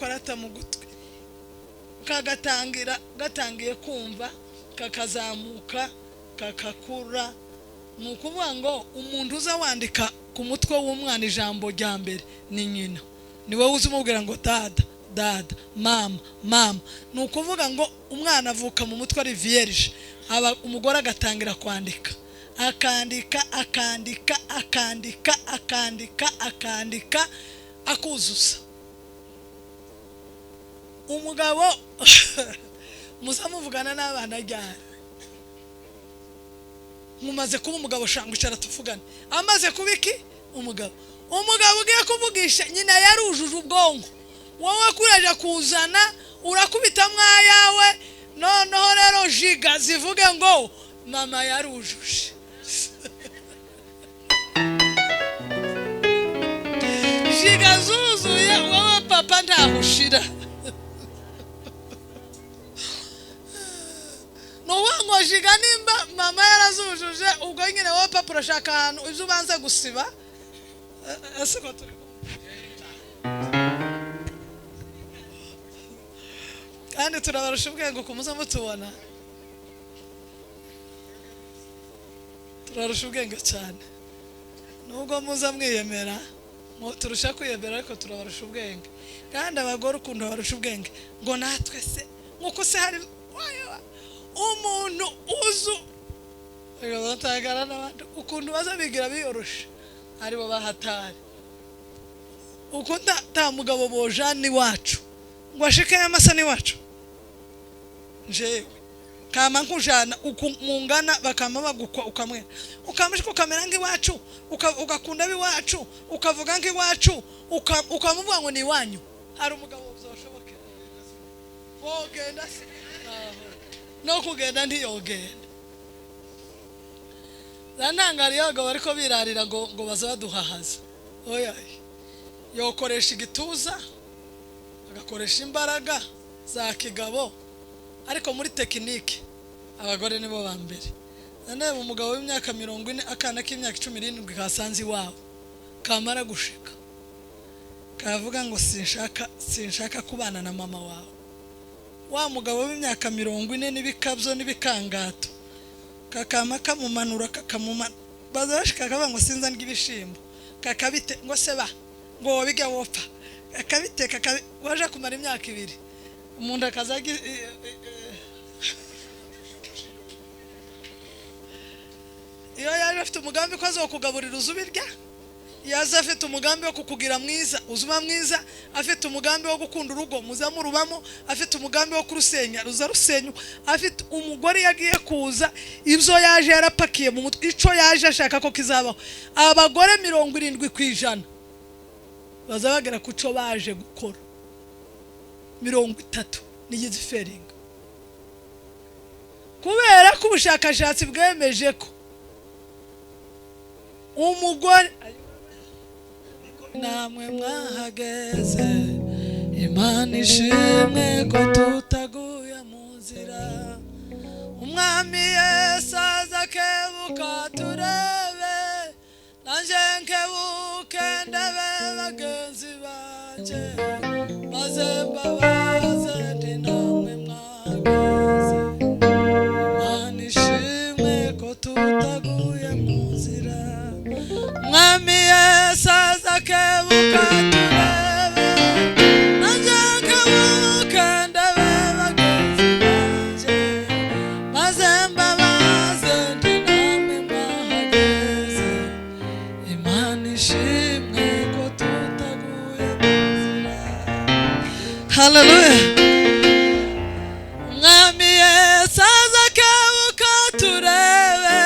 Arata mu gutwi kagatangira, gatangiye kumva, kakazamuka, kakakura. Ni ukuvuga ngo umuntu uza wandika ku mutwe w'umwana ijambo rya mbere ni nyina. Ni wowe uza umubwira ngo dada, dada, mama, mama. Ni ukuvuga ngo umwana avuka mu mutwe ari vierge. Aba umugore agatangira kwandika, akandika, akandika, akandika, akandika, akandika, akuzuza. Umugabo muza muvugana n'abana ryari? Mumaze kuba umugabo, shanga icara tuvugane. Amaze kuba iki? Umugabo. Umugabo ugiye kuvugisha nyina yarujuje ubwonko, wowe kuraje kuzana urakubita mwayawe. Noneho rero jiga zivuge ngo mama yarujuje. Jiga zuzuye, wowe papa ntahushira. Nuwango jiga nimba mama yarazujuje, ubwo nyine wowe papa urashaka ahantu ibyo ubanza gusiba. Ese ko turi kandi turabarusha ubwenge kumuza mutubona, turarusha ubwenge cyane. Nubwo muza mwiyemera, turusha kwiyemera, ariko turabarusha ubwenge. Kandi abagore ukuntu babarusha ubwenge, ngo natwe se nkuko se hari umuntu uzu batangara n'abandi ukuntu baza bigira biyorosha, aribo bahatari. Uko nta mugabo bojana iwacu ngo ashike y'amasa n'iwacu, njewe kama nkujana mungana bakama bagukwa ukamwera, ukamishika ukamera nk'iwacu, ugakunda b'iwacu, ukavuga nk'iwacu, ukamuvuga ngo ni iwanyu. Hari umugabo byoshoboke wogenda se no kugenda ntiyogenda. Zantangariye abagabo bariko birarira ngo baza baduhahaza. Oya, yokoresha igituza, agakoresha imbaraga za kigabo, ariko muri tekinike abagore nibo ba mbere. Nane umugabo w'imyaka 40 akana k'imyaka 17 kasanze iwabo, kamara gushika kavuga ngo sinshaka kubana na mama wawe. Wa mugabo w'imyaka 40 n'ibikabyo n'ibikangato kakama kamumanura, kakamumana bazashika kavuga ngo sinza ndya kakabite ngo seba ngo wabige wopfa, akabiteka waje kumara imyaka 2 umuntu akazaga. Iyo yaje afite umugambi ko azokugaburira uzubirya, yaza afite umugambi wo kukugira mwiza uzuba mwiza, afite umugambi wo gukunda urugo muzamurubamo, afite umugambi wo kurusenya ruzarusenyu, afite umugore yagiye kuza ibyo yaje yarapakiye mu mutwe, ico yaje ashaka ko kizabaho. Abagore 70% bazabagera kuco baje gukora, 30 nigize feringa. Kubera ko ubushakashatsi bwemeje ko umugore namwe mwahageze, Imana ishimwe ko tutaguye mu nzira. Umwami Yesu aza kebuka turebe, nanje nkebuke ndebe bagenzi banje, maze mbabaze ndi namwe mwahageze. Imana ishimwe ko tutaguye mu nzira. Umwami Yesu aza kebuka turebe, nanje nkebuke ndebe bagenzi banje, maze mbabaze ndi namwe mwahageze. Imana ishimwe ko tutaguye mu nzira. Haleluya. Umwami Yesu aza kebuka turebe,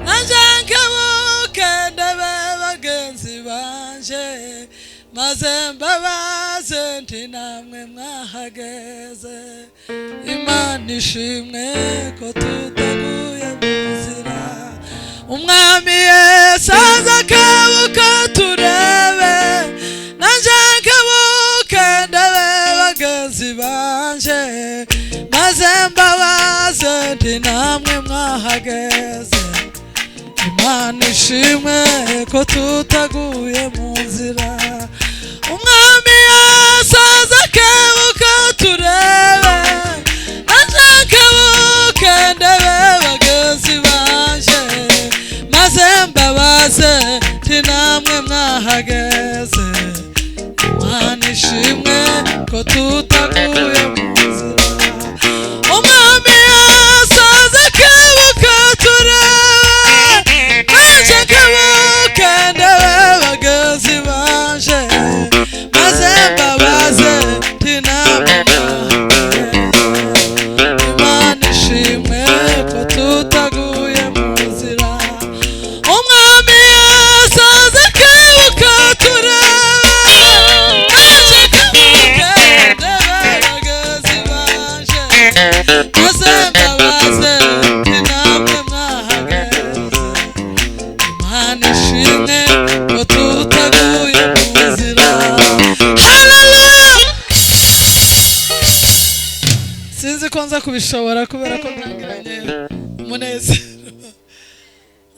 nanje nkebuke ndebe bagenzi banje, maze mbabaze nti namwe mwahageze. Imana ishimwe ko tutaguye mu nzira. Umwami Yesu aza kebuka turebe, nanje nkebuke ndebe bagenzi banje, maze mbabaze nti namwe mwahageze. Imana ishimwe ko tutaguye mu nzira. Umwami Yesu Asaza kebuka turebe, naje kebuke ndebe bagenzi banje, maze mbabaze nti namwe mwahageze. Imana ishimwe ko tutaguye mu nzira. Umwami asaza kebuka turebe, naje kebuke ndebe bagenzi banje, maze mbabaze nti namwe mwahageze. Imana ishimwe ko tutaguye mu nzira. Umwami asaza kebuka turebe, naje kebuke ndebe bagenzi banje, maze mbabaze nti namwe mwahageze. Imana ishimwe ko tutaguye mu nzira. Haleluya! Sinzi ko nza kubishobora kubera ko ntangiranye umunezero,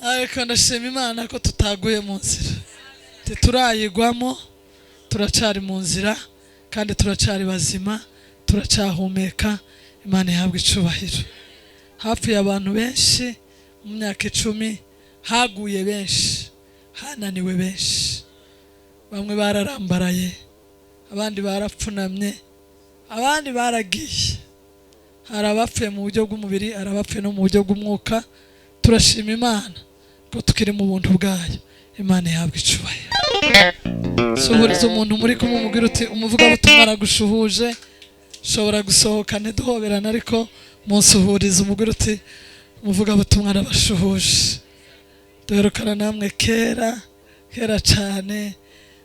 ariko ndashima Imana ko tutaguye mu nzira, titurayigwamo, turacari mu nzira kandi turacari bazima, turacyahumeka. Imana ihabwa icubahiro. Hapfuye abantu benshi mu myaka 10, haguye benshi, hananiwe benshi, bamwe bararambaraye, abandi barapfunamye, abandi baragiye. Hari abapfuye mu buryo bw'umubiri, hari abapfuye no mu buryo bw'umwuka. Turashima Imana ko tukiri mu buntu bwayo. Imana ihabwa icubahiro. Suhuriza umuntu muri kumwe, umubwira uti umuvugabutumwa aragushuhuje. Ushobora gusohoka ntiduhoberane, ariko munsuhuriza, umubwira uti umuvugabutumwa arabashuhuje. Duherukana namwe kera kera cyane.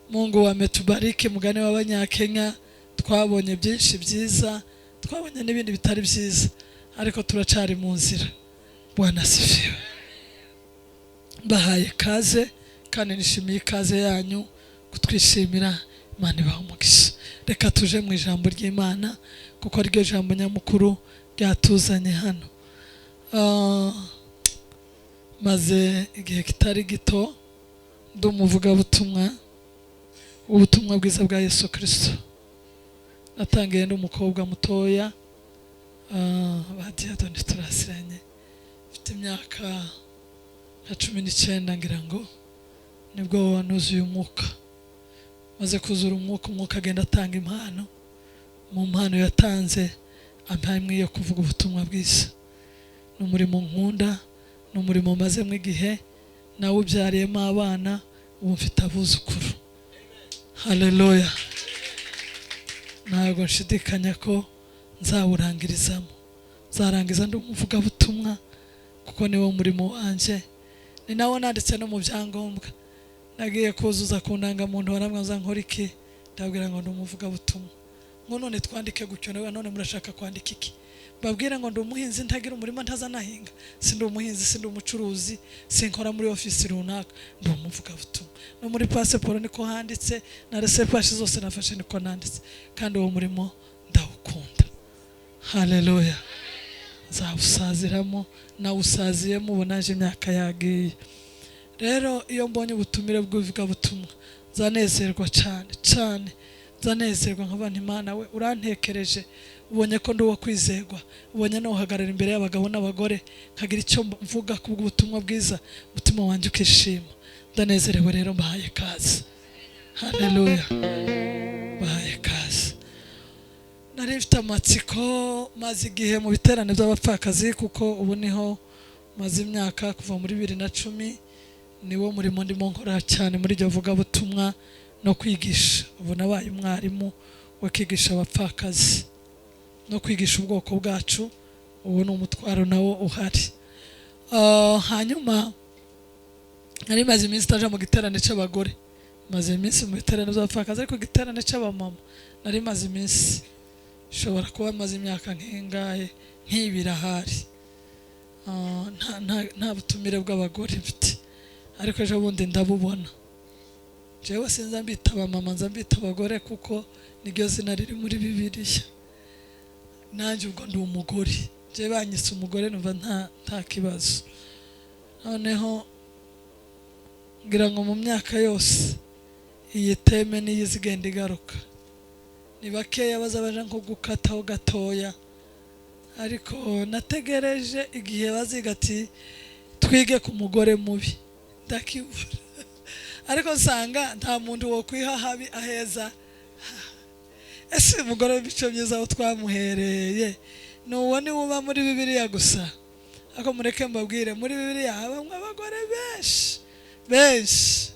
Mungu wametubariki, mugani w'Abanyakenya. Twabonye byinshi byiza, twabonye n'ibindi bitari byiza, ariko turacari mu nzira. Bwana asifiwe. Bahaye kaze kandi nishimiye ikaze yanyu kutwishimira. Imana ibaha umugisha. Reka tuje mu ijambo ry'Imana kuko ariryo jambo nyamukuru ryatuzanye hano. Maze igihe kitari gito ndi umuvugabutumwa w'ubutumwa bwiza bwa Yesu Kristo. Natangiye ndi umukobwa mutoya, ba Diyadoni turasiranye, mfite imyaka nka 19 ngira ngo nibwo nuzuye umwuka. Maze kuzura umwuka, umwuka agenda atanga impano. Mu mpano yatanze ampa imwe yo kuvuga ubutumwa bwiza. Ni umurimo nkunda, ni umurimo mazemo igihe, nawe ubyariyemo abana, ubu mfite abuzukuru. Haleluya! Ntabwo nshidikanya ko nzawurangirizamo, nzarangiza ndi umuvugabutumwa kuko niwo murimo wanjye, ni nawo nanditse no mu byangombwa. Nagiye kuzuza ku ndangamuntu, baramwaza nkora iki, ndabwira ngo ndi umuvugabutumwa. Ngo none twandike gutyo, none murashaka kwandika iki? Babwira ngo ndi umuhinzi ntagira umurima ntazanahinga. Sindi umuhinzi, sindi umucuruzi, sinkora muri ofisi runaka, ndi umuvugabutumwa. No muri pasiporo niko handitse, na resepashi zose nafashe niko nanditse, kandi uwo murimo ndawukunda. Haleluya! Nzawusaziramo, nawusaziyemo, ubu naje imyaka yagiye. Rero iyo mbonye ubutumire bw'ivugabutumwa nzanezerwa cyane cyane, nzanezerwa nkaba nti Imana we urantekereje, ubonye ko ndi uwo kwizerwa, ubonye no uhagarara imbere y'abagabo n'abagore nkagira icyo mvuga ku bw'ubutumwa bwiza, umutima wanjye ukishima. Ndanezerewe rero, mbahaye kaze. Haleluya, mbahaye kaze. Nari mfite amatsiko, maze igihe mu biterane by'abapfakazi kuko ubu niho maze imyaka kuva muri 2010, niwo murimo ndimo nkora cyane muri iryo vugabutumwa no kwigisha. Ubu nabaye umwarimu wo kwigisha abapfakazi no kwigisha ubwoko bwacu, ubu ni umutwaro nawo uhari. Hanyuma nari maze iminsi itaja mu giterane cy'abagore, maze iminsi mu biterane by'abapfakazi, ariko igiterane cy'abamama nari maze iminsi, ishobora kuba maze imyaka nk'ingahe, nk'ibiri ahari. Nta butumire bw'abagore mfite, ariko ejo bundi ndabubona. Jewe sinza mbita abamama, nza mbita abagore kuko niryo zina riri muri Bibiliya. Nanjye ubwo ndi umugore, jewe banyise umugore numva nta kibazo. Noneho ngira ngo mu myaka yose iyi teme niyo izigenda igaruka, Ni bakeya baza nko gukataho gatoya, ariko nategereje igihe baziga ati twige ku mugore mubi, ndakibura. Ariko nsanga nta muntu wo kwiha habi aheza. Ese umugore w'imico myiza aho twamuhereye ni uwo ni uba muri Bibiliya gusa? Ariko mureke mbabwire, muri Bibiliya habamwe abagore benshi benshi,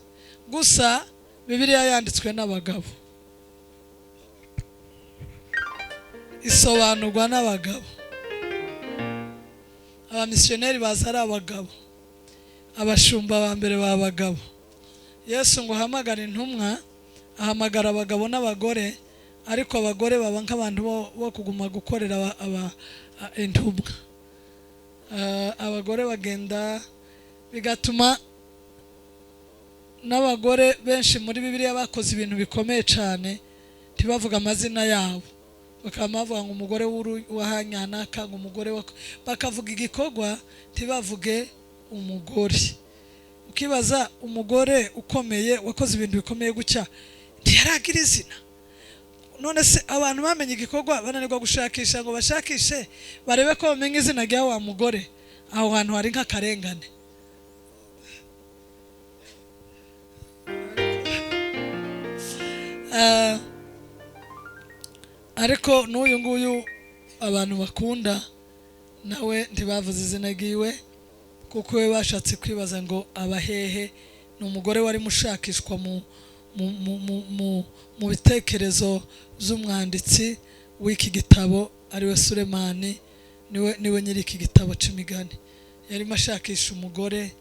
gusa Bibiliya yanditswe n'abagabo, isobanurwa n'abagabo. Abamisiyoneri baza ari abagabo, abashumba ba mbere b'abagabo. Yesu ngo ahamagara intumwa, ahamagara abagabo n'abagore, ariko abagore baba nk'abantu bo kuguma gukorera intumwa. Abagore bagenda, bigatuma n'abagore benshi muri Bibiliya bakoze ibintu bikomeye cyane ntibavuga amazina yabo, bakaba bavuga ngo umugore w'ahanyanaka, ngo umugore, bakavuga igikorwa ntibavuge umugore. Ukibaza umugore ukomeye wakoze ibintu bikomeye gutya ntiyaragira izina? None se abantu bamenye igikorwa bananirwa gushakisha ngo bashakishe barebe ko bamenye izina rya wa mugore? Aho hantu hari nk'akarengane. Ariko n'uyu nguyu abantu bakunda nawe ntibavuze izina ryiwe, kuko we bashatse kwibaza ngo abahehe. Ni umugore wari mushakishwa mu bitekerezo z'umwanditsi w'iki gitabo ariwe Sulemani, niwe nyiri iki gitabo c'imigani. Yarimo ashakisha umugore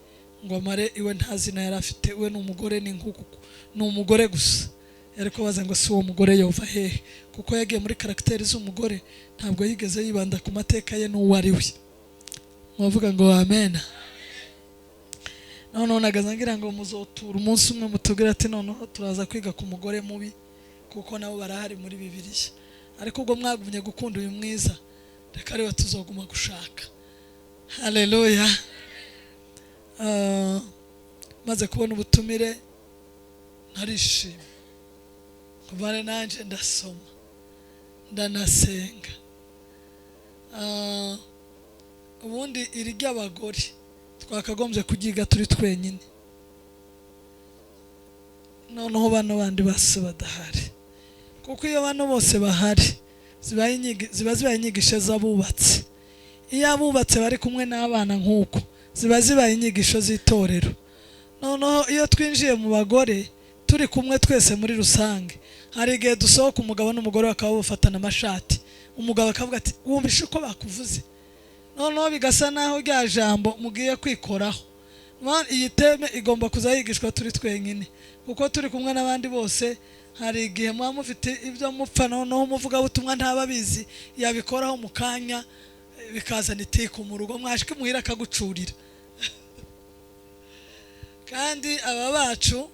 ngo amare iwe, nta zina yari afite. We ni umugore, ni nkuku, ni umugore gusa. Yari kubaza ngo si uwo mugore yova hehe, kuko yagiye muri karagiteri z'umugore, ntabwo yigeze yibanda ku mateka ye n'uwo ari we. Mwavuga ngo amen. Noneho nagaza ngira ngo muzotura umunsi umwe mutubwire ati noneho turaza kwiga ku mugore mubi, kuko nabo barahari muri Bibiliya. Ariko ubwo mwagumye gukunda uyu mwiza, reka ariwe tuzoguma gushaka. Haleluya. Maze kubona ubutumire narishimye, kuva nanjye ndasoma ndanasenga. Ubundi iri ry'abagore twakagombye kugiga turi twenyine, noneho bano bandi bose badahari, kuko iyo bano bose bahari ziba zibaye inyigisho z'abubatsi. Iyo abubatse bari kumwe n'abana nk'uko ziba zibaye inyigisho z'itorero. Noneho iyo twinjiye mu bagore turi kumwe twese muri rusange, hari igihe dusohoka umugabo n'umugore bakaba bafatana amashati, umugabo akavuga ati wumvishe uko bakuvuze. Noneho bigasa naho rya jambo mugiye kwikoraho. Iyi teme igomba kuzayigishwa turi twenyine, kuko turi kumwe n'abandi bose hari igihe muba mufite ibyo mupfa, noneho umuvugabutumwa ntababizi yabikoraho mu kanya bikazana itiko mu rugo, mwashike muhira akagucurira. Kandi aba bacu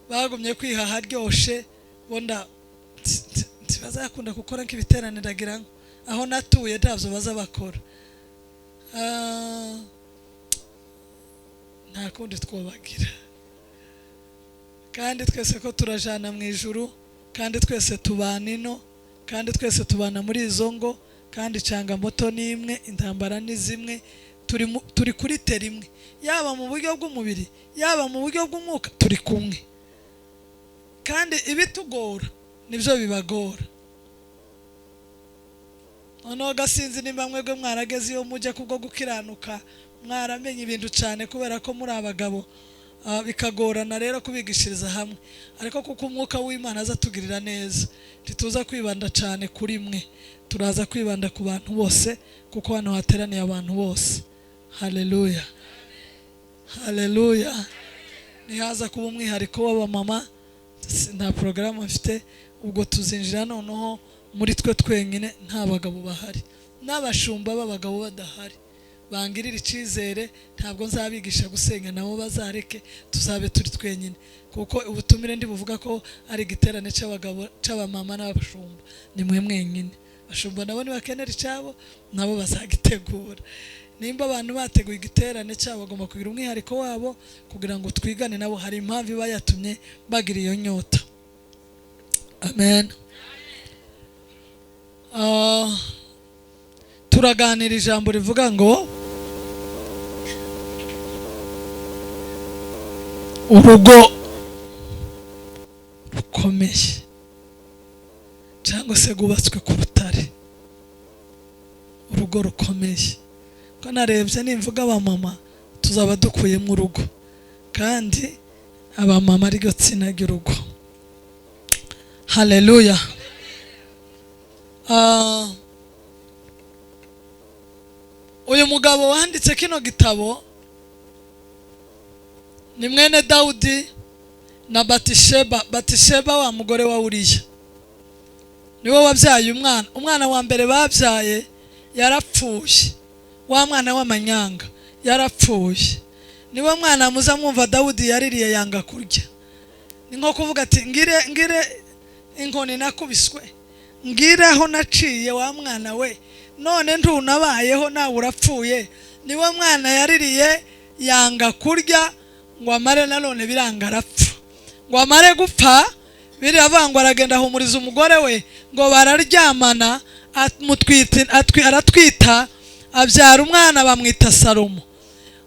bagumye kwihaha ryoshe, bonda ntibazakunda gukora nk'ibiteraniragira aho natuye ntabyo baza bakora. Nta kundi twobagira, kandi twese ko turajana mu ijuru, kandi twese tubana ino, kandi twese tubana muri izo ngo, kandi icanga moto ni imwe, intambara ni zimwe, turi kuri teri imwe, yaba mu buryo bw'umubiri yaba mu buryo bw'umwuka turi kumwe. Kandi ibitugora nibyo bibagora. Noneho gasinzi nimba mwebwe mwarageze iyo mujya kubwo gukiranuka, mwaramenye ibintu cyane kubera ko muri abagabo, bikagorana rero kubigishiriza hamwe. Ariko kuko umwuka w'Imana azatugirira neza, ntituza kwibanda cyane kuri mwe, turaza kwibanda ku bantu bose, kuko hano hateraniye abantu bose. Haleluya, haleluya. Nihaza kuba umwihariko w'abamama, nta porogaramu mfite, ubwo tuzinjira noneho muri twe twenyine, nta bagabo bahari, n'abashumba b'abagabo badahari. Bangirira icyizere, ntabwo nzabigisha gusenga, nabo bazareke tuzabe turi twenyine, kuko ubutumire ndi buvuga ko ari igiterane cy'abagabo cy'abamama n'abashumba, ni mwe mwenyine. Abashumba nabo nibakenera icyabo nabo bazagitegura. Nimba abantu bateguye igiterane cyabo bagomba kugira umwihariko wabo kugira ngo twigane nabo, hari impamvu iba yatumye bagira iyo nyota. Amen. Turaganira ijambo rivuga ngo urugo rukomeye cyangwa se rwubatswe ku rutare. Urugo rukomeye, ko narebye nimvuga abamama tuzaba dukuyemo urugo, kandi abamama ariryo tsina ry'urugo. Haleluya. Uyu mugabo wanditse kino gitabo ni mwene Dawudi na Batisheba. Batisheba wa mugore wa Uriya niwe wabyaye umwana. Umwana wa mbere babyaye yarapfuye, wa mwana w'amanyanga yarapfuye. Niwe mwana muza mwumva Dawudi yaririye yanga kurya. Ni nko kuvuga ati ngire inkoni nakubiswe, ngire aho naciye wa mwana we, none ntunabayeho nawe urapfuye. Niwe mwana yaririye yanga kurya ngo amare, nanone biranga arapfa. Ngo amare gupfa, biravuga ngo aragenda ahumuriza umugore we, ngo bararyamana, aratwita, abyara umwana bamwita Salomo.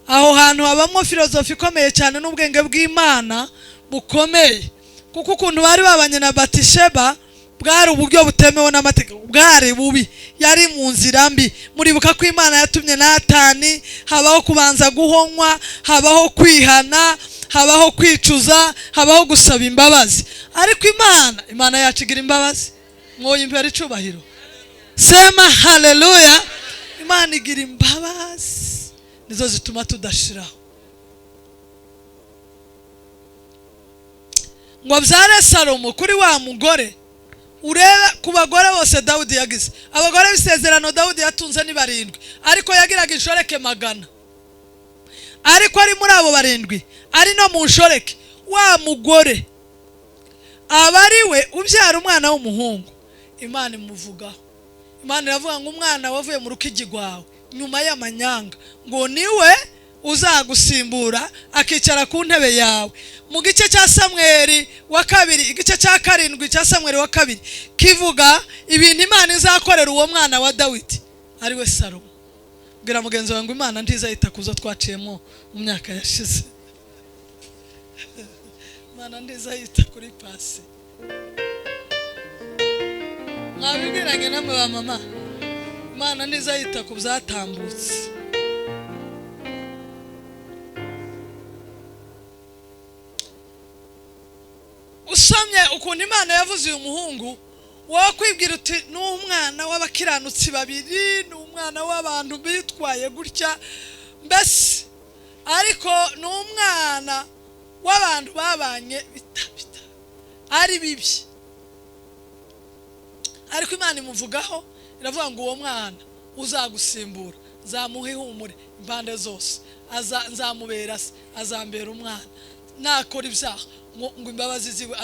Aho hantu habamo filozofi ikomeye cyane n'ubwenge bw'Imana bukomeye, kuko ukuntu bari babanye na Batisheba bwari uburyo butemewe n'amategeko, bwari bubi, yari mu nzira mbi. Muribuka ko Imana yatumye Natani, habaho kubanza guhonywa, habaho kwihana, habaho kwicuza, habaho gusaba imbabazi. Ariko Imana yacu igira imbabazi. Mwoye imbere icubahiro, sema haleluya. Imana igira imbabazi, nizo zituma tudashiraho. Ngo abyare Salomo kuri wa mugore. Urebe ku bagore bose Dawudi yagize, abagore b'isezerano Dawudi yatunze ni 7, ariko yagiraga inshoreke 100. Ariko ari muri abo 7, ari no mu nshoreke, wa mugore aba ari we ubyara umwana w'umuhungu. Imana imuvugaho, Imana iravuga ngo umwana wavuye mu rukigi rwawe nyuma y'amanyanga, ngo niwe uzagusimbura akicara ku ntebe yawe. Mu gice cya Samweli wa kabiri, igice cya 7 cya Samweli wa kabiri kivuga ibintu Imana izakorera uwo mwana wa Dawidi ari we Salomo. Bwira mugenzi wawe ngo Imana ntizayita kuzo twaciyemo mu myaka yashize. Imana ntizayita kuri pasi. Mwabibwiranye namwe ba mama, Imana ntizayita ku byatambutse. Usomye ukuntu Imana yavuze uyu muhungu, wowe kwibwira uti ni umwana w'abakiranutsi babiri, ni umwana w'abantu bitwaye gutya mbese, ariko ni umwana w'abantu babanye bita ari bibi. Ariko Imana imuvugaho iravuga ngo uwo mwana uzagusimbura nzamuha ihumure impande zose, nzamubera se, azambera umwana, nakora ibyaha ngo imbabazi ziwe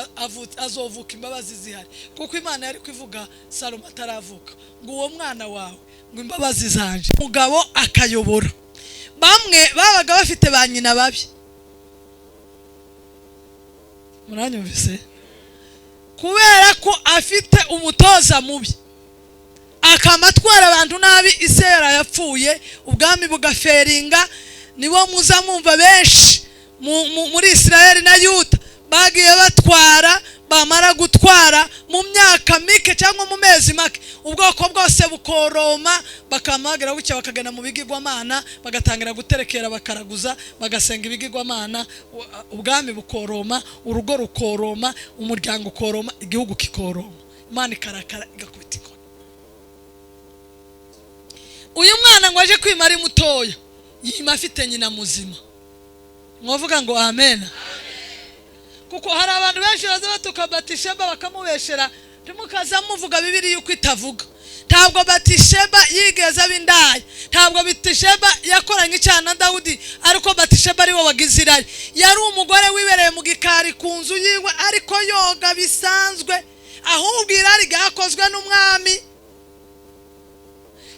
azovuka imbabazi zihari. Kuko Imana yari kuvuga Salomo ataravuka ngo uwo mwana wawe ngo imbabazi zanje. Umugabo akayobora. Bamwe babaga bafite ba nyina babi, muranyumvise, kubera ko afite umutoza mubi akamatwara abantu nabi. Ise yarayapfuye, ubwami bugaferinga. Nibo muza mwumva benshi muri Israeli na Yuda bagiye batwara, bamara gutwara mu myaka mike cyangwa mu mezi make ubwoko bwose bukoroma, bakamagira bucya bakagana mu bigirwamana, bagatangira guterekera, bakaraguza, bagasenga ibigirwamana. Ubwami bukoroma, urugo rukoroma, umuryango ukoroma, igihugu kikoroma. Imana ikarakara igakubita inkoni. Uyu mwana ngo aje kwima ari mutoya, yima afite nyina muzima. Mwavuga ngo amen. Kuko hari abantu benshi baza batuka Batisheba bakamubeshera, ntimukaza muvuga Bibiliya yuko itavuga. Ntabwo Batisheba yigeze aba indaya, ntabwo Batisheba yakoranye icyaha na Dawudi, ariko Batisheba ari we wagize irari. Yari umugore wibereye mu gikari ku nzu yiwe, ariko yoga bisanzwe, ahubwo irari ryakozwe n'umwami.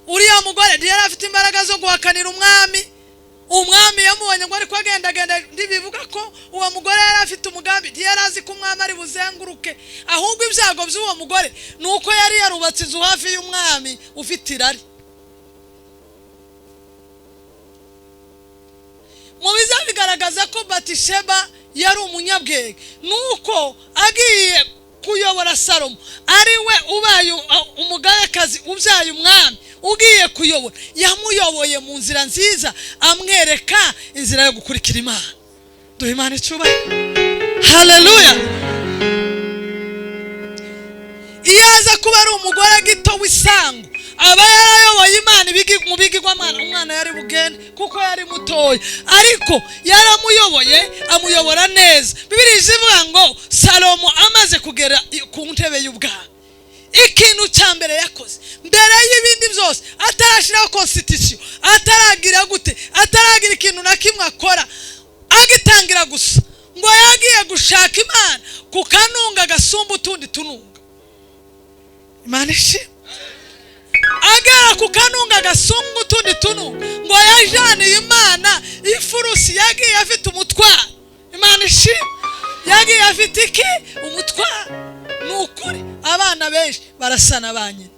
Uriya mugore ntiyari afite imbaraga zo guhakanira umwami. Umwami yamubonye ngo ariko agendagenda, ntibivuga ko uwo mugore yari afite umugambi, ntiyari azi ko umwami ari buzenguruke. Ahubwo ibyago by'uwo mugore ni uko yari yarubatse inzu hafi y'umwami ufite irari. Mu biza bigaragaza ko Batisheba yari umunyabwenge nuko agiye kuyobora Salomo, ari we ubaye umugabekazi ubyaye umwami ugiye kuyobora, yamuyoboye mu nzira nziza, amwereka inzira yo gukurikira Imana. Duhe Imana icyubahiro. Haleluya. Iyo aza kuba ari umugore gito w'isango, aba yarayoboye Imana mu bigirwamana, umwana yari bugende kuko yari mutoya, ariko yaramuyoboye, amuyobora neza. Bibiliya ivuga ngo Salomo amaze kugera ku ntebe y'ubwami, ikintu cya mbere yakoze mbere y'ibindi byose, atarashyiraho constitution, ataragira gute, ataragira ikintu na kimwe akora, agitangira gusa ngo yagiye gushaka Imana ku kanunga gasumba utundi tununga. Imana ishimwe. Agera ku kanunga gasumba utundi tununga, ngo yajaniye Imana ifurusi. Yagiye afite umutwaro. Imana ishimwe. Yagiye afite iki? Umutwaro. Ni ukuri abana benshi barasa na ba nyina,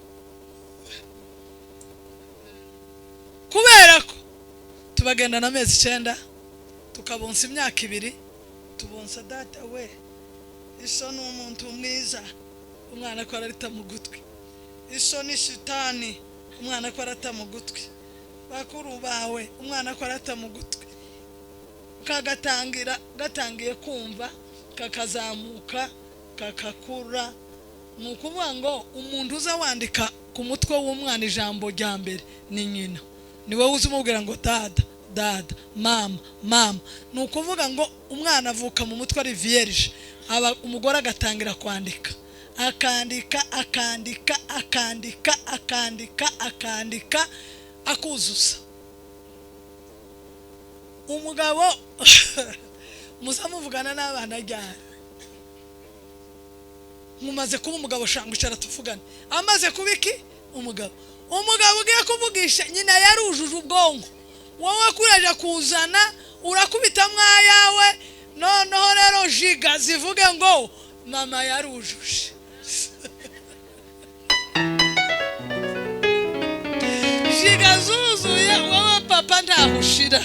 kubera ko tubagendana amezi 9, tukabonsa imyaka 2, tubonsa data we iso ni umuntu mwiza, umwana ko ararita mu gutwi, iso ni shitani, umwana ko arata mu gutwi, bakuru bawe, umwana ko arata mu gutwi, kagatangira gatangiye kumva, kakazamuka, kakakura. Ni ukuvuga ngo umuntu uza wandika ku mutwe w'umwana ijambo rya mbere ni nyina, ni wowe uza umubwira ngo dada dada, mama mama. Ni ukuvuga ngo umwana avuka mu mutwe ari vierge, aba umugore agatangira kwandika, akandika akandika akandika akandika akandika, akuzuza. Umugabo muza muvugana n'abana ryari? Mumaze kuba umugabo, shanga icara tuvugane. Amaze kuba iki? Umugabo. Umugabo ugiye kuvugisha nyina yarujuje ubwonko, wowe kuraje kuzana urakubita mwayawe, noneho rero jiga zivuge ngo mama yarujuje. Jiga zuzuye, wowe papa ntahushira.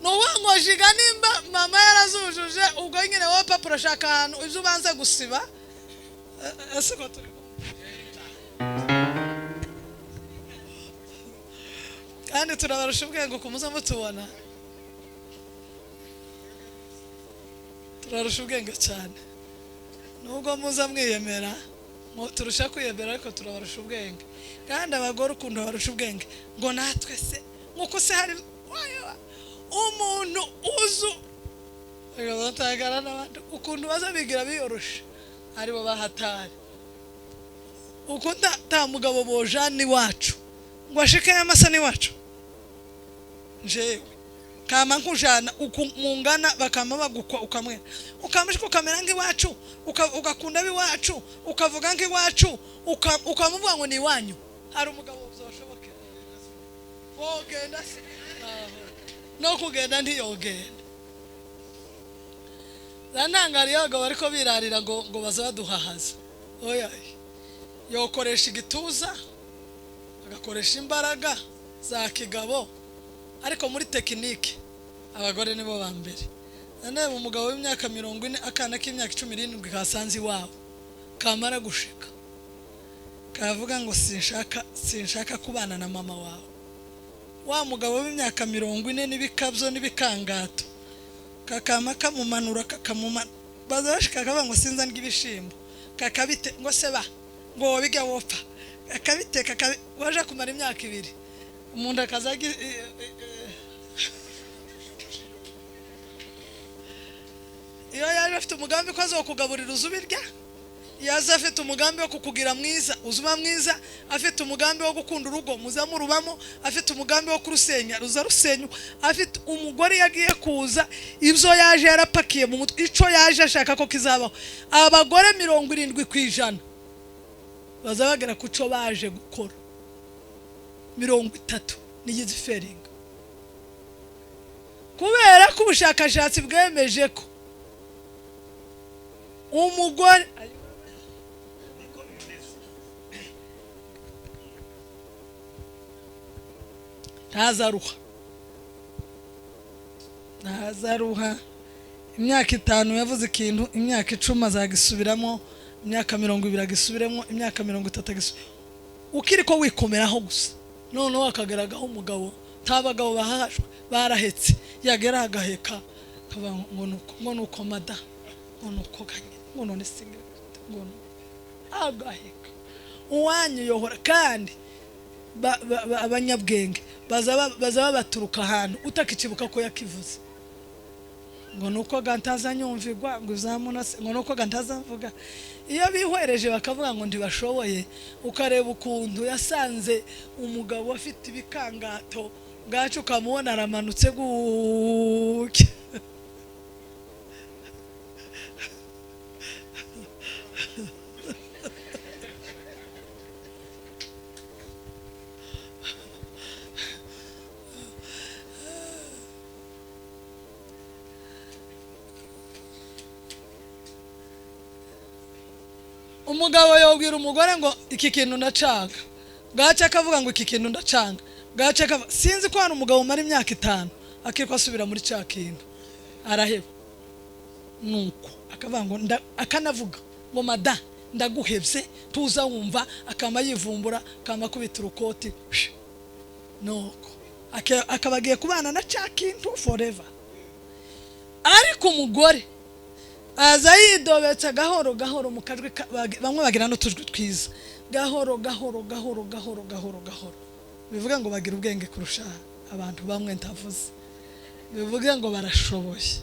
Nuwango jiga nimba mama yarazujuje, ubwo nyine wowe papa urashaka ahantu ibyo ubanza gusiba. Ese ko turi kandi turabarusha ubwenge kumuza mutubona, turarusha ubwenge cyane. Nubwo muza mwiyemera, turusha kwiyemera, ariko turabarusha ubwenge. Kandi abagore ukuntu barusha ubwenge, ngo natwe se nkuko se hari umuntu uzu batagara n'abandi ukuntu baza bigira biyorosha, aribo bahatari. Uko nta mugabo bojana iwacu ngo ashike y'amasa n'iwacu, njewe kama nkujana mungana, bakama bagukwa ukamwera, ukamashika ukamera nk'iwacu, ugakunda biwacu, ukavuga nk'iwacu, ukamuvuga ngo ni iwanyu. Hari umugabo uzoshoboke wogenda se no kugenda ntiyogenda. Zantangariye abagabo ariko birarira ngo baza baduhahaza. Oya, yokoresha igituza, agakoresha imbaraga za kigabo, ariko muri tekinike abagore nibo ba mbere. Nane umugabo w'imyaka 40 akana k'imyaka 17 kasanze iwabo, kamara gushika kavuga ngo sinshaka kubana na mama wawe. Wa mugabo w'imyaka 40 n'ibikabyo n'ibikangato kakama kamumanura, kakamumana bazashika kavuga ngo sinza ndya ibishimbo, kakabite ngo seba ngo wobige wopfa, akabiteka waje kumara imyaka 2, umuntu akazaga. Iyo yaje afite umugambi ko azokugaburira uzubirya, yaza afite umugambi wo kukugira mwiza uzuba mwiza, afite umugambi wo gukunda urugo muzamurubamo, afite umugambi wo kurusenya ruza rusenyu, afite umugore yagiye kuza ibyo yaje yarapakiye mu mutwe, ico yaje ashaka ko kizabaho. Abagore 70% bazabagera kuco baje gukora. 30 niyo iziferinga, kubera ko ubushakashatsi bwemeje ko umugore ntazaruha, ntazaruha. Imyaka 5 yavuze ikintu, imyaka 10 azagisubiramo, imyaka 20 agisubiremo, imyaka 30 agisubiremo, ukiri ko wikomeraho gusa. Noneho akagaragaho umugabo, nta bagabo bahashwe barahetse, yagera agaheka ngo nuko, ngo nuko mada, ngo nuko ganye, ngo none singira, ngo agaheka uwanyu yohora. Kandi abanyabwenge baza babaturuka ahantu utakikibuka ko yakivuze, ngo nuko gantazanyumvigwa, ngo uzamuna, ngo nuko gantazamvuga. Iyo bihwereje bakavuga ngo ntibashoboye, ukareba ukuntu yasanze umugabo afite ibikangato bwacu, ukamubona aramanutse gutya. Umugabo yobwira umugore ngo iki kintu ndacanga, bwaca akavuga ngo iki kintu ndacanga, bwaca akavuga. Sinzi ko hari umugabo umara imyaka 5 akirwa asubira muri cya kintu araheba, nuko akavuga ngo akanavuga ngo mada ndaguhebye, tuza wumva, akama yivumbura, akama kubita urukoti, nuko akabagiye kubana na cya kintu forever. Ariko umugore aza yidobetse gahoro gahoro mu kajwi, bamwe bagira n'utujwi twiza, gahoro gahoro gahoro gahoro gahoro gahoro, bivuga ngo bagira ubwenge kurusha abantu bamwe ntavuze, bivuga ngo barashoboye.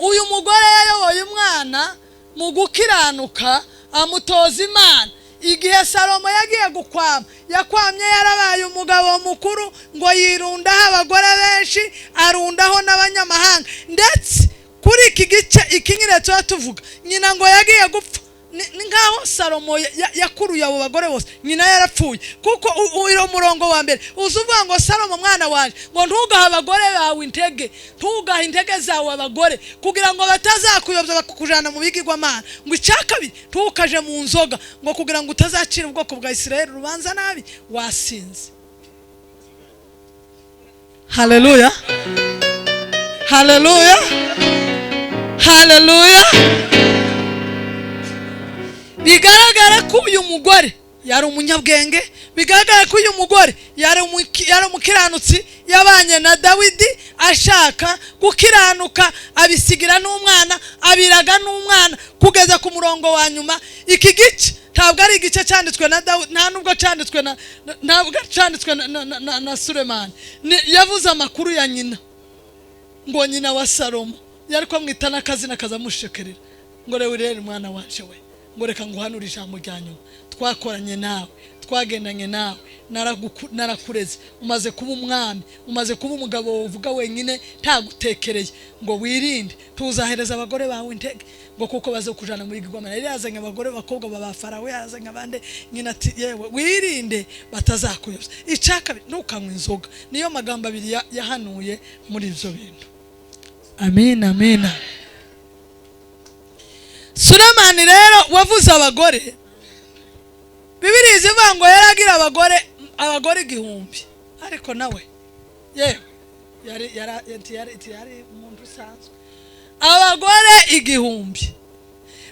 Uyu mugore yayoboye umwana mu gukiranuka, amutoza Imana. Igihe Salomo yagiye gukwama, yakwamye yarabaye umugabo mukuru, ngo yirundaho abagore benshi, arundaho n'abanyamahanga. Ndetse kuri iki gice iki nyine tuba tuvuga, nyina ngo yagiye gupfa, ni nkaho Salomo yakuruye abo bagore bose, nyina yarapfuye. Kuko uyu murongo wa mbere uzuvuga ngo Salomo mwana wanje, ngo ntugahe abagore bawe intege, ntugahe intege zawe abagore, kugira ngo batazakuyobya bakakujana mu bigirwamana. Ngo icya kabiri, ntukaje mu nzoga, ngo kugira ngo utazacira ubwoko bwa Isirayeli urubanza nabi wasinze. Haleluya, haleluya, haleluya. Bigaragara ko uyu mugore yari umunyabwenge, bigaragara ko uyu mugore yari umukiranutsi, yabanye na Dawidi ashaka gukiranuka, abisigira n'umwana, abiraga n'umwana kugeza ku murongo wa nyuma. Iki gice ntabwo ari igice cyanditswe na Dawidi, nta nubwo cyanditswe na ntabwo cyanditswe na Sulemani. Yavuze amakuru ya nyina, ngo nyina wa Salomo yari kwamwita n'akazina kazamushekerera, ngo rero mwana wanje we, ngo reka nguhanure ijambo rya nyuma, twakoranye nawe, twagendanye nawe, narakureze, umaze kuba umwami, umaze kuba umugabo uvuga wenyine ntagutekereye, ngo wirinde, tuzahereza abagore bawe intege, ngo kuko bazokujana muri gigomana. Yari yazanye abagore bakobwa baba Farawo, yazanye abande, nyina ati yewe wirinde batazakuyobya. Icya kabiri, ntukanywe inzoga. Niyo magambo abiri yahanuye muri ibyo bintu. Amina, amina. Sulemani rero wavuze abagore, Bibiliya ivuga ngo yaragira abagore 1000, ariko nawe yewe yari umuntu usanzwe. Abagore 1000,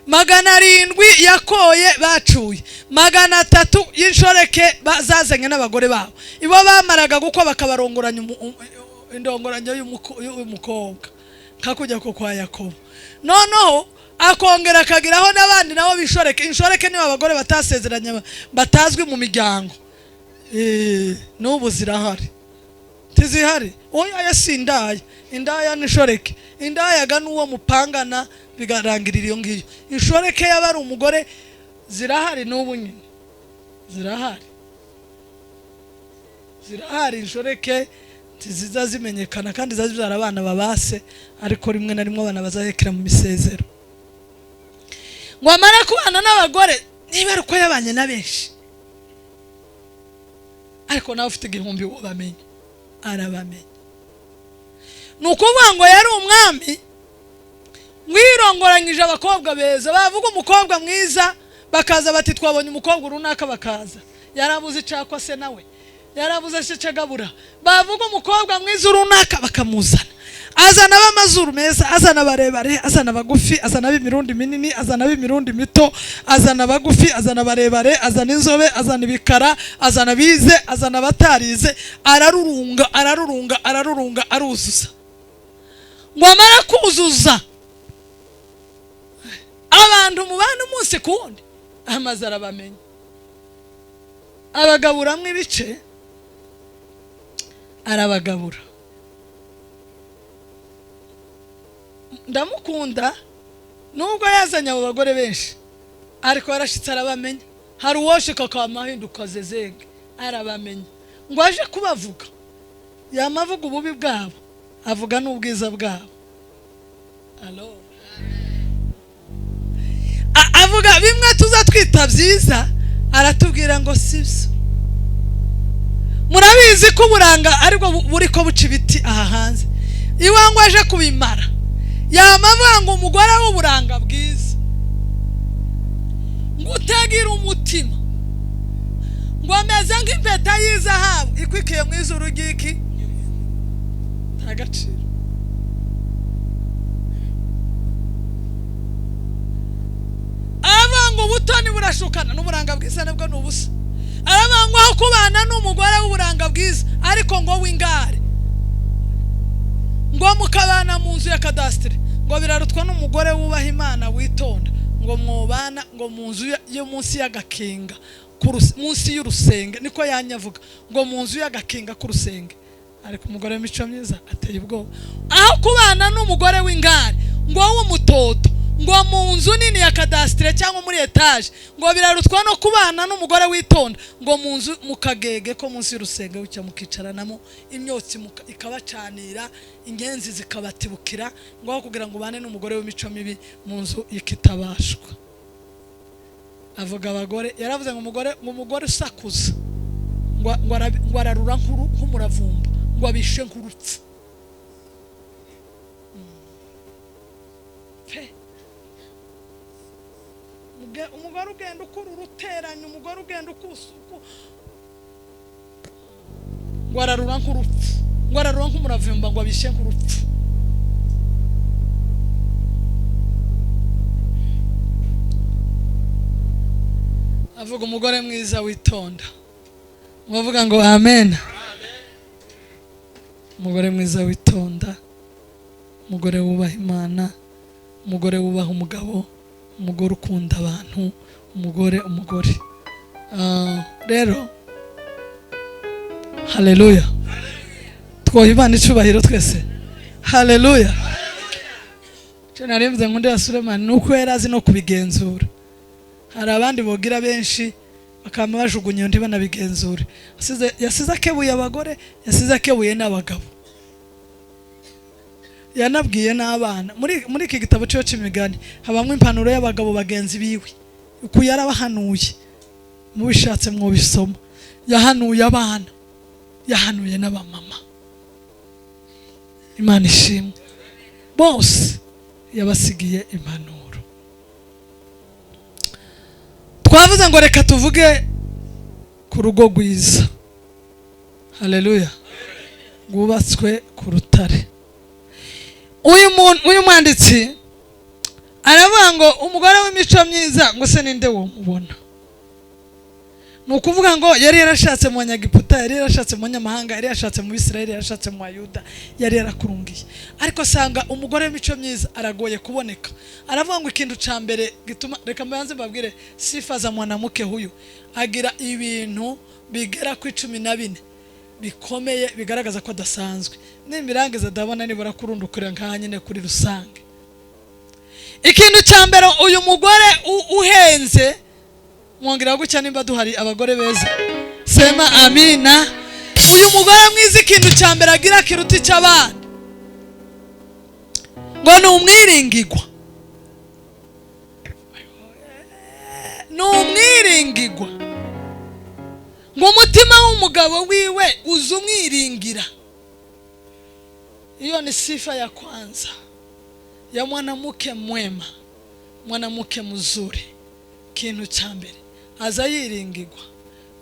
700 yakoye bacuye, 300 y'inshoreke bazazanye n'abagore babo. Ibo bamaraga gukwa bakabarongoranya indongoranyo y'umukobwa kakujya ko kwa Yakobo. Noneho akongera akagiraho n'abandi nabo bishoreke. Inshoreke niba abagore batasezeranye batazwi mu miryango, n'ubu zirahari, tizihari. Oya si indaya, indaya n'inshoreke. Indayaga n'uwo mupangana bigarangirira iyo ngiyo. Inshoreke yaba ari umugore, zirahari n'ubu nyine, zirahari, zirahari inshoreke tiziza zimenyekana kandi zazibyara abana babase, ariko rimwe na rimwe abana bazahekera mu misezero. Ngo amara kubana n'abagore, niba ari uko yabanye na benshi, Ariko nawe ufite 1000 wobamenya, arabamenya. Ni ukuvuga ngo yari umwami wirongoranyije abakobwa beza. Bavuga umukobwa mwiza bakaza bati twabonye umukobwa runaka, bakaza. Yarabuze icakwa se nawe, yarabuze se icagabura. Bavuga umukobwa mwiza runaka bakamuzana. Azana ab'amazuru meza, azana barebare, azana abagufi, azana ab'imirundi minini, azana ab'imirundi mito, azana abagufi, azana barebare, azana inzobe, azana ibikara, azana bize, azana abatarize. Ararurunga, ararurunga, ararurunga, aruzuza. Ngo amara kuzuza abantu mubana umunsi ku wundi, amaze arabamenya, abagaburamwo ibice, arabagabura. Ndamukunda nubwo yazanye abo bagore benshi, ariko yarashitse arabamenya. Hari uwoshika akamahinduka zezenge, arabamenya. Ngo aje kubavuga, yamavuga ububi bwabo, avuga n'ubwiza bwabo. Allo, avuga bimwe tuza twita byiza, aratubwira ngo sibyo. Murabizi ko uburanga aribwo buri ko buca ibiti aha hanze. Iwangwa aje kubimara, yamavuga ngo umugore w'uburanga bwiza, ngo utagira umutima, ngo ameze nk'impeta y'izahabu ikwikiye mu izuru ry'iki, nta gaciro. Aravuga ngo ubutoni burashukana, n'uburanga bwiza nabwo ni ubusa. Aravuga ngo aho kubana n'umugore w'uburanga bwiza ariko ngo w'ingare, ngo mukabana mu nzu ya kadasitiri, ngo birarutwa n'umugore wubaha Imana witonda, ngo mwobana ngo mu nzu yo munsi y'agakinga, munsi y'urusenge, niko yanyavuga, ngo mu nzu y'agakinga k'urusenge. Ariko umugore w'imico myiza ateye ubwoba. Aho kubana n'umugore w'ingare ngo w'umutoto, ngo mu nzu nini ya kadasitire cyangwa muri etaje, ngo birarutwa no kubana n'umugore witonda, ngo mu nzu mu kagege ko munsi y'urusenge bucya mukicaranamo, imyotsi ikabacanira, ingenzi zikabatibukira, ngo aho kugira ngo ubane n'umugore w'imico mibi mu nzu ikitabashwa. Avuga abagore, yaravuze ngo umugore usakuza ngo ararura nk'umuravumba, ngo abishe nk'urupfu. Umugore ugenda ukurura uteranya, umugore ugenda ukusuku, ngo ararura nk'urupfu, ngo ararura nk'umuravumba, ngo abishe nk'urupfu. Avuga umugore mwiza witonda, muvuga ngo amen. Umugore mwiza witonda, umugore wubaha Imana, umugore wubaha umugabo, umugore ukunda abantu, umugore. Rero haleluya, twoha Imana icubahiro twese. Haleluya. Cyo narimvuze ngo ya Sulemani nuko yari azi no kubigenzura. Hari abandi bogira benshi bakama bajugunya undi banabigenzure. Yasize akebuye abagore, yasize akebuye n'abagabo, yanabwiye n'abana. Muri iki gitabo cyo cy'imigani habamwe impanuro y'abagabo bagenzi biwe, uko yarabahanuye, mubishatse mwobisoma. Yahanuye abana, yahanuye n'abamama. Imana ishimwe, bose yabasigiye impanuro. Twavuze ngo reka tuvuge ku rugo rwiza. Haleluya, rwubatswe ku rutare. Uyu mwanditsi aravuga ngo umugore w'imico myiza ngo se ninde womubona? Ni ukuvuga ngo yari yarashatse mu Banyagiputa, yari yarashatse mu banyamahanga, yari yarashatse mu Bisirayeli, yari yarashatse mu Bayuda, yari yarakurungiye. Ariko asanga umugore w'imico myiza aragoye kuboneka. Aravuga ngo ikintu ca mbere gituma, reka mbanze mbabwire sifa za mwanamke huyu, agira ibintu bigera ku 14 bikomeye bigaragaza ko adasanzwe. Nimirangiza ndabona nibura kurundukira nka nyine kuri rusange. Ikintu cya mbere uyu mugore uhenze, mwongera gutya nimba duhari abagore beza, sema amina. Uyu mugore mwiza ikintu cya mbere agira kiruta icy'abana ngo ni umwiringigwa. Ni umwiringigwa. Ngo umutima N'umugabo wiwe uzumwiringira. Hiyo ni sifa ya kwanza ya mwanamke mwema, mwanamke mzuri. Kintu cya mbere aza yiringirwa,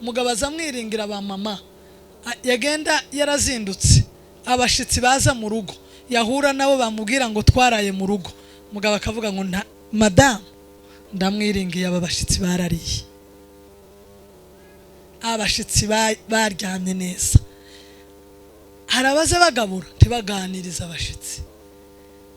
umugabo aza amwiringira. Ba mama, yagenda yarazindutse, abashitsi baza mu rugo, yahura nabo bamubwira ngo twaraye mu rugo, umugabo akavuga ngo madamu ndamwiringiye, aba bashitsi barariye, abashitsi baryamye neza. Hari abaza bagabura ntibaganiriza abashitsi.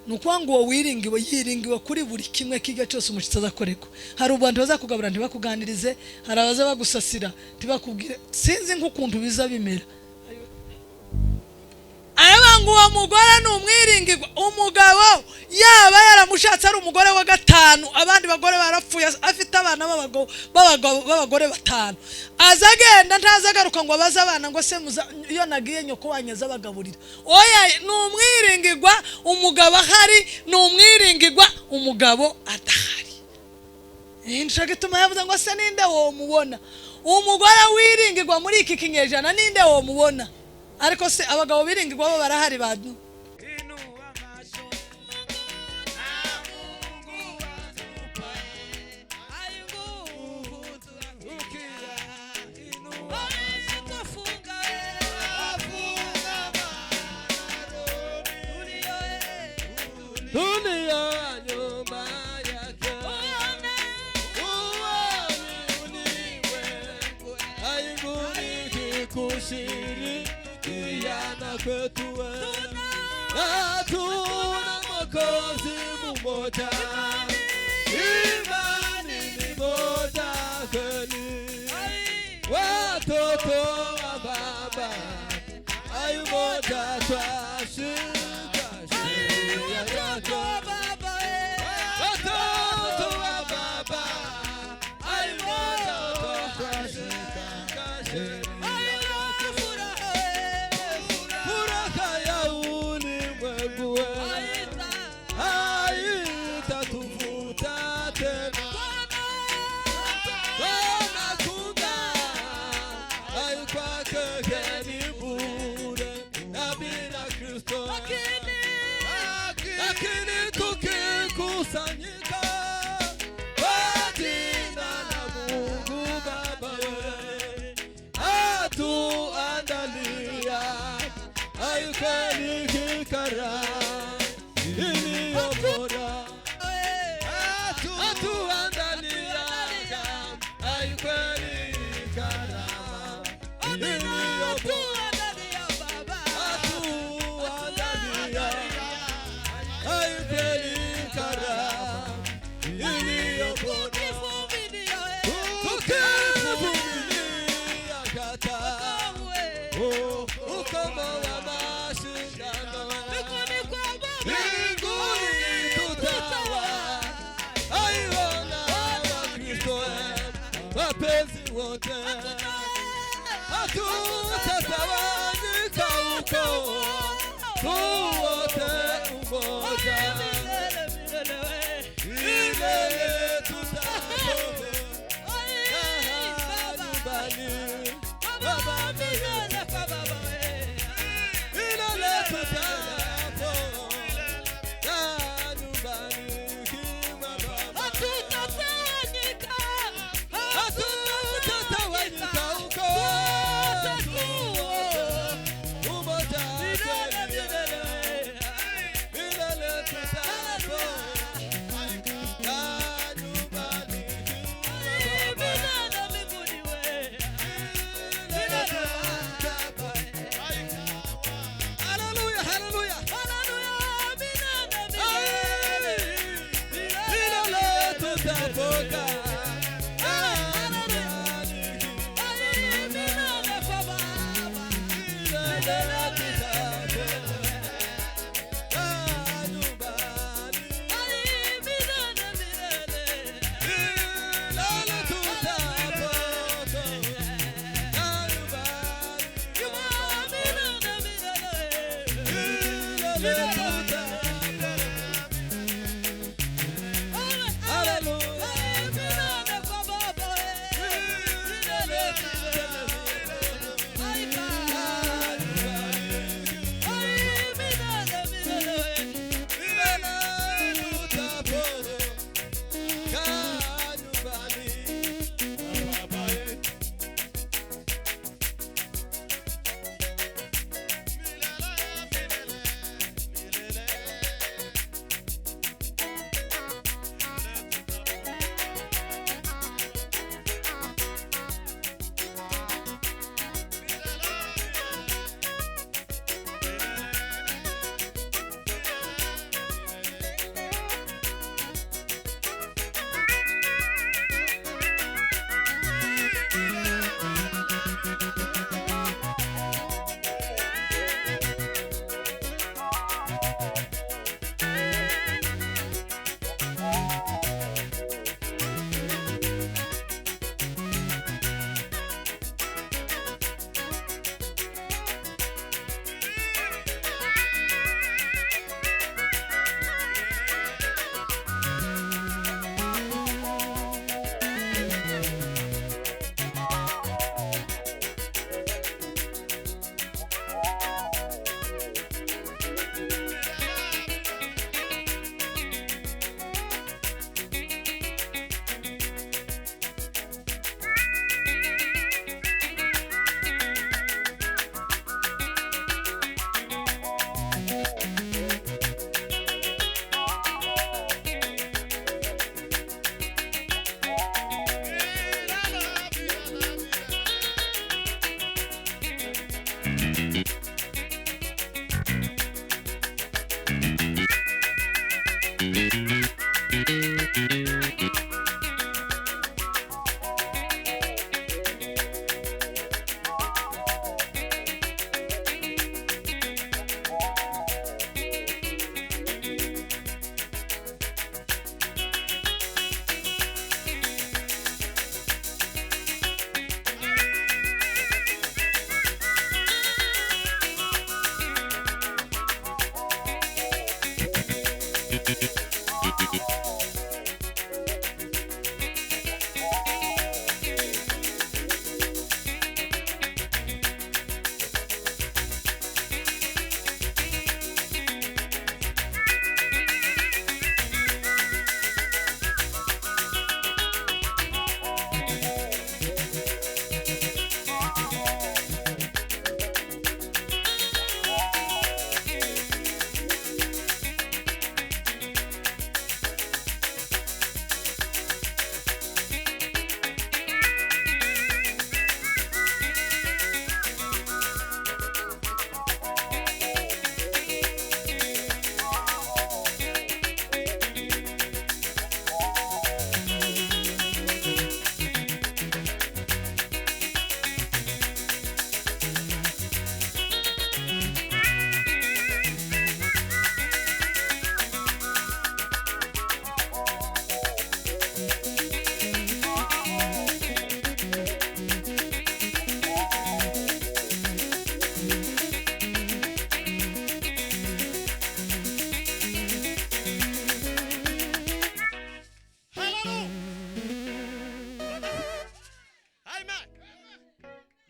Ni ukuvuga ngo uwo wiringiwe yiringiwe kuri buri kimwe kijya cyose umushyitsi azakorerwa. Hari abantu bazakugabura ntibakuganirize, hari abaza bagusasira ntibakubwire, sinzi nk'ukuntu biza bimera. Aravuga ngo uwo mugore ni umwiringirwa. Umugabo yaba yaramushatse ari umugore wa gatanu, abandi bagore barapfuye, afite abana b'abagore 5, aza agenda ntaza agaruka ngo abaze abana ngo se iyo nagiye nyoko wanyu azabagaburira. Oya, ni umwiringirwa umugabo ahari, ni umwiringirwa umugabo adahari. Nico gituma yavuze ngo se ninde womubona? Umugore wiringirwa muri iki kinyejana ninde womubona? Ariko se abagabo biringirwa bo barahari bantu?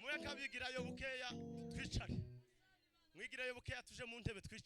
Mureka bigirayo bukeya twicare, mwigirayo bukeya tuje mu ntebe twicare.